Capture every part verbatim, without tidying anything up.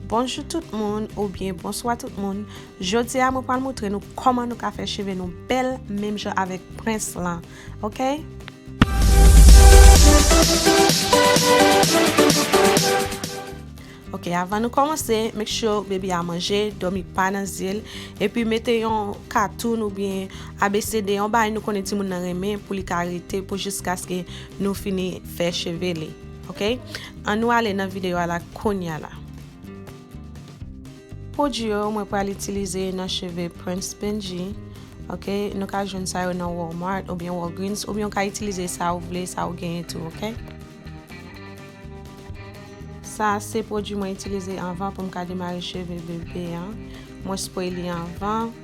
Bonjou tout moun, oubyen bonswa tout moun. Jodi a, mwen pral montre nou kòman nou ka fè cheve nou bèl, menm jan avèk prens lan. Oke? Oke, avan nou kòmanse, make sure baby a manje, dòmi pa nan zye l, epi mete yon katoun oubyen A B C D, yon bagay nou konnen timoun nan renmen pou li ka rete pou jiskaske nou fini fè cheve li. Oke? Ann nou ale nan videyo a la kounye a la. Pwodui yo mwen pral itilize nan cheve Prince Benji. Oke, nou ka jwenn sa yo nan Walmart oubyen Walgreens, oubyen w ka itilize sa ou vle, sa ou genyen tou, oke? Sa se pwodui mwen itilize anvan pou m ka demare cheve bebe an. Mwen spray li anvan.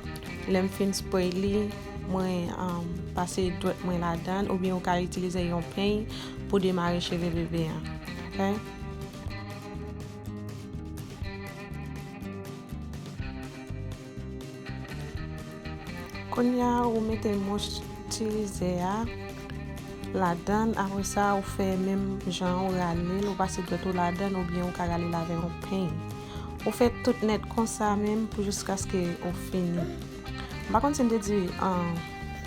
Lè m fin spray li, mwen, um, pase dwèt mwen ladan l, oubyen ou ka itilize yon peny pou demare cheve bebe an. Oke? Kounye a, ou mete moisturizè a ladan l. Apre sa, ou fè menm jan, ou rale l, ou pase dwèt ou ladan l, oubyen ou ka rale l avè yon peny. Ou fè tout nèt konsa menm pou jiskaske ou fini. M pa konn si m te di, ah,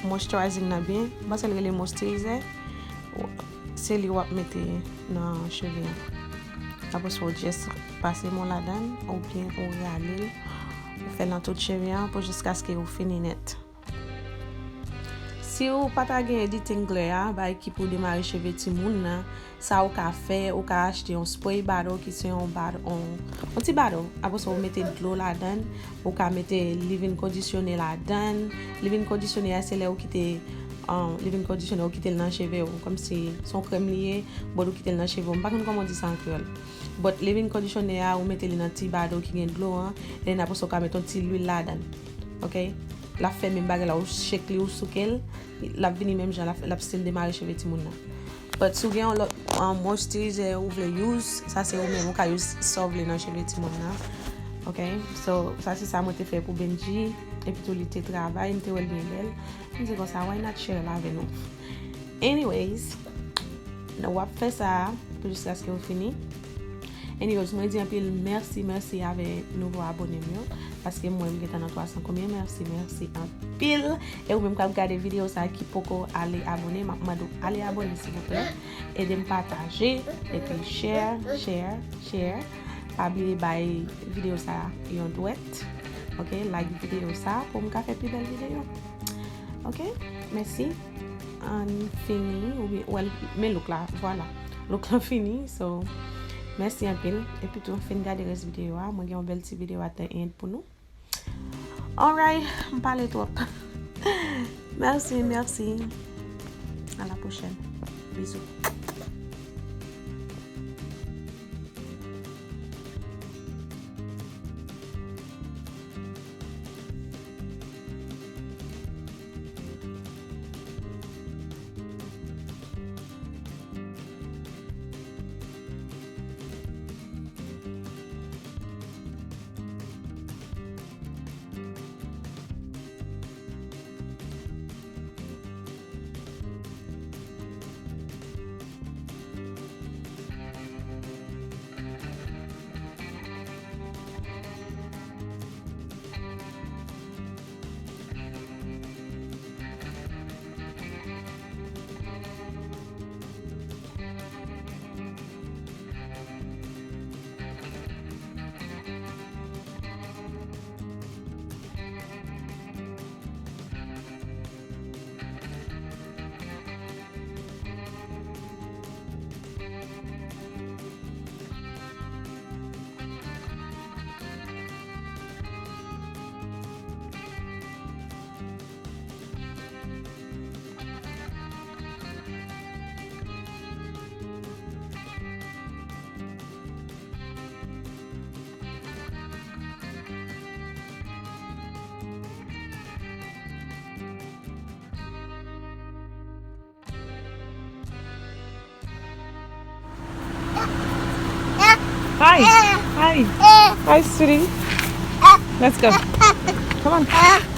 moisturizing nan byen. M panse l rele moisturizè. Se li w ap mete nan cheve an. Apre sa, ou just pase men w ladan l, oubyen ou rale l, ou fè l nan tout cheve an pou jiskaske ou fini nèt. Si ou pa ta gen detangler a, bagay ki pou demare cheve timoun nan, sa ou ka fè, ou ka achte yon spray bottle ki se yon bottle, yon, yon ti bottle. Apre sa, ou mete dlo ladan l, ou ka mete leave-in conditioner ladan l. Leave-in conditioner a, se lè ou kite, um, leave-in conditioner, ou kite l nan cheve w, kòmsi se yon krèm li ye, but ou kite l nan cheve w. M pa konn kòman w di sa an kreyòl. But leave-in conditioner a, ou mete li nan ti bottle ki gen dlo an, and then apre sa, ou ka mete yon ti lwil ladan l. Oke? L ap fè menm bagay la, ou shake li, ou souke l, l ap vini menm jan, l ap, l ap still demare cheve timoun nan. But si w gen yon lòt, um, moisturizer ou vle use, sa se ou menm, ou ka use sa w vle nan cheve timoun nan. Oke? So, sa se sa mwen te fè pou Benji, epi tou li te travay, m te wè l byen bèl. M di konsa, why not share l avè nou? Anyways, w ap fè sa pou jiskaske ou fini. Anyways, mwen di anpil mèsi, mèsi avè nouvo abone m yo, paske m wè m gentan nan twa san konbyen, mèsi, mèsi anpil. E ou menm k ap gade videyo sa ki poko ale abone, m ap mande w ale abone, silvouplè. Ede m pataje, epi share, share, share. Pa bliye bay videyo sa yon dwèt. Oke, like videyo sa pou m ka fè pi bèl videyo. Oke, mèsi. Ann fini, oubyen, well, men look la, vwala. Look la fini, so, mèsi anpil. Epi tou, fin gade rès videyo a. Mwen gen yon bèl ti videyo at the end pou nou. Alright, m pale twòp. Mèsi, mèsi. À la prochaine. Bizou. Hi. Hi. Hi, sweetie. Let's go. Come on.